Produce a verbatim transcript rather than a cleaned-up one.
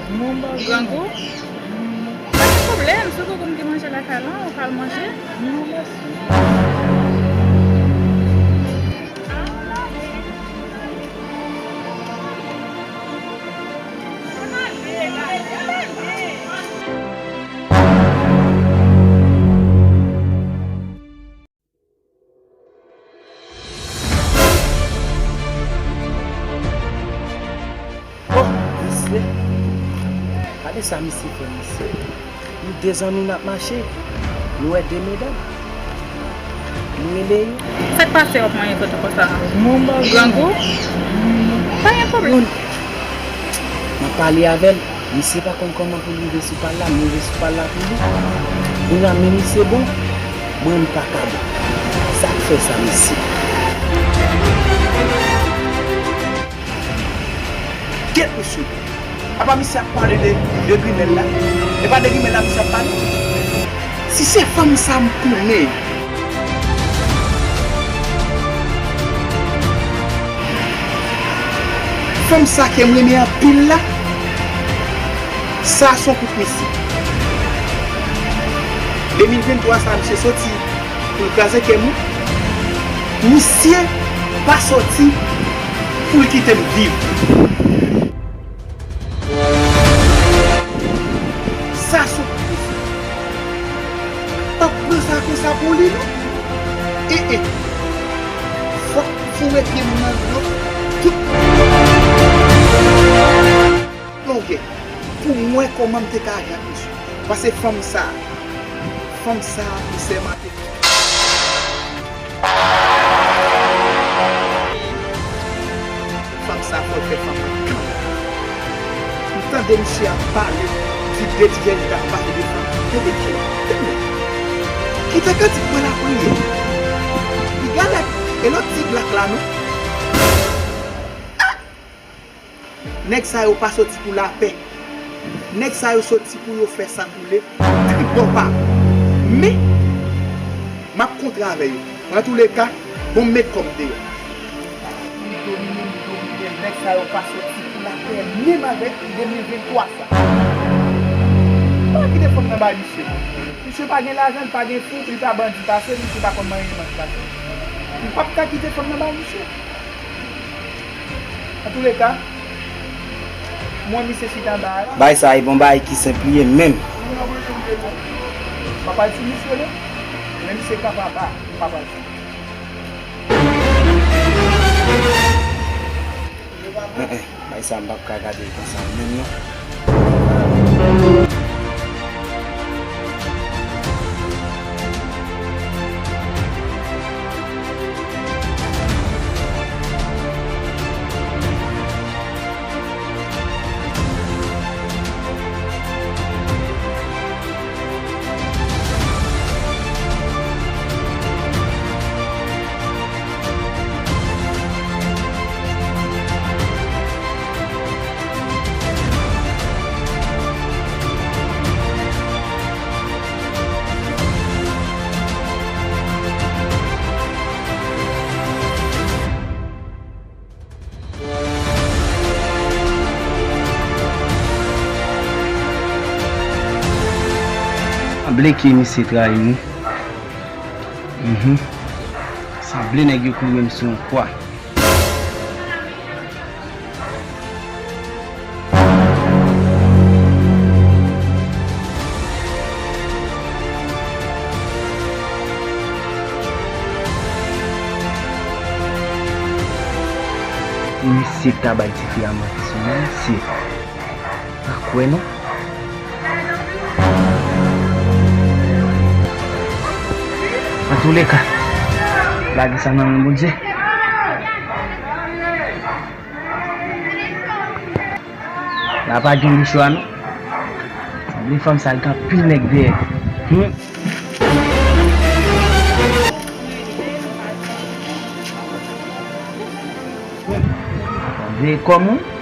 Grangou? Pa gen pwoblèm, si w gen moun ki manje lakay la, ou ka al manje. Oh, misye. Gade sa misye fè, misye. Nou de zanmi n ap mache. Nou wè de medam. Nou rele yo. Sa k pase w ap manyen kote konsa? Grangou? Pa gen pwoblèm. M ap pale avè l. Misye pa konn kòman pou l rive sou pal la, m rive sou pal la pou li. Kounye a, men misye bon, mwen m pa ka bon. Sa k fè sa, mesye? Kèt mesye. Apa misye ap pale de, de grimèl la? E pa de grimèl la misye ap pale? Si se fanm sa m konnen. Fanm sa ke m renmen anpil la, sa se yon kout misye. De mil venntwa sa, misye soti pou l kraze kè m wi. Misye pa soti pou l kite m viv. Sa se yon kout misye. Pa pran sa konsa pou li non. E, e. Fòk foure pye m nan dlo tout longè pou m wè kòman m te ka aji ak misye. Paske fanm sa, fanm sa, misye mate. Fanm sa fò l fè fanm nan kanpe. M tande misye ap pale di de ti jèn fi k ap pase devan. Tande kè, tande. Kite kantik mwen la priye. Li gade e lòt ti blak la non. Nèg sa yo pa soti pou lapè. Nèg sa yo soti pou yo fè sa n boule, trip bò pa. Men, m ap kontre avè yo. Antouleka, bon, m met kò m deyò. M domine, m domine. Nèg sa yo pa soti pou lapè menm avèk de mil venntwa sa. Pa kite fanm nan bay misye. Misye pa gen lajan, li pa gen fou, li pa bandi pase, misye pa konn manyen bandi pase. M p ap ka kite fanm nan bay misye. Antouleka, mwen misye chita anba a. Bagay sa e bon bagay ki senp li ye menm. M pa pral sou misye non. Men misye kanpe anba a, m pa pral sou. Bagay sa m p ap ka gade l konsa menm non. Sanble ke misye trayi m wi. Mhm. Sanble nèg yo kloure m sou yon kwa. Misye k ta bay tifi a manti sou mwen, misye. Pa kwè non. Antouleka, lage sa nan men Bondye. La pa gen mouchwa non. Sanble fanm sa gen anpil nèg dèyè. Hmm. Veye kòm ou.